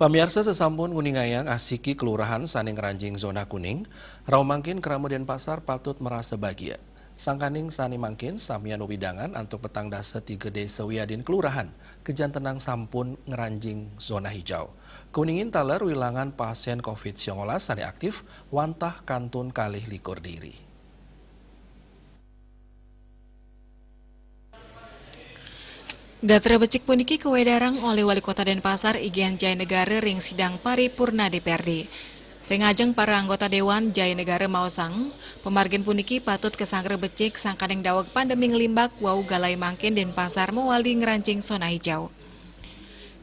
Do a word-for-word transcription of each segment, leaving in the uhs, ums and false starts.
Pamiarsa, sasampun nguningayang asiki kelurahan sane ngranjing zona kuning, rau mangkin krama Denpasar patut merasa bagia. Sangkaning sane mangkin samian wewidangan antuk petang dasa tiga desa wiadin kelurahan kajantenang sampun ngranjing zona hijau. Kauningin taler wilangan pasien covid sembilan belas sane aktif wantah kantun kalih likur diri. Gatra becik puniki kawedarang olih Wali Kota Denpasar I Gen Jayanegara ring sidang paripurna D P R D. Ring ajeng para anggota Dewan, Jayanegara maosang, pamargin puniki patut kasanggra becik sangkaning daweg pandemi nglimbak wau galai mangkin Denpasar mawali ngranjing zona hijau.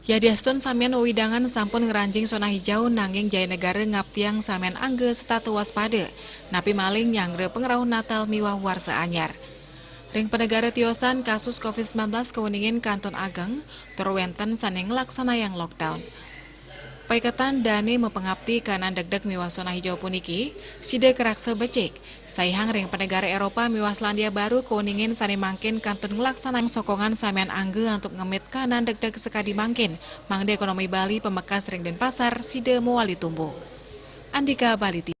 Yadiastun samian wewidangan sampun ngranjing zona hijau, nanging Jayanegara ngaptiang samian angga setata waspada, napi malih nyanggra pangrauh Natal miwah Warsa Anyar. Ring panegara tiosan, kasus covid sembilan belas kauningin kantun ageng, tur wenten sane nglaksanayang lockdown. Paiketan dane mapangapti kanan degdeg miwah zona hijau puniki, sida karaksa becik. Saihang ring panegara Eropa miwah Selandia Baru kauningin sane mangkin kantun nglaksanayang sokongan samian angga antuk ngemit kanan degdeg sakadi mangkin, mangda ekonomi Bali pamekas ring Denpasar sida mawali tumbuh. Andika Bali T V.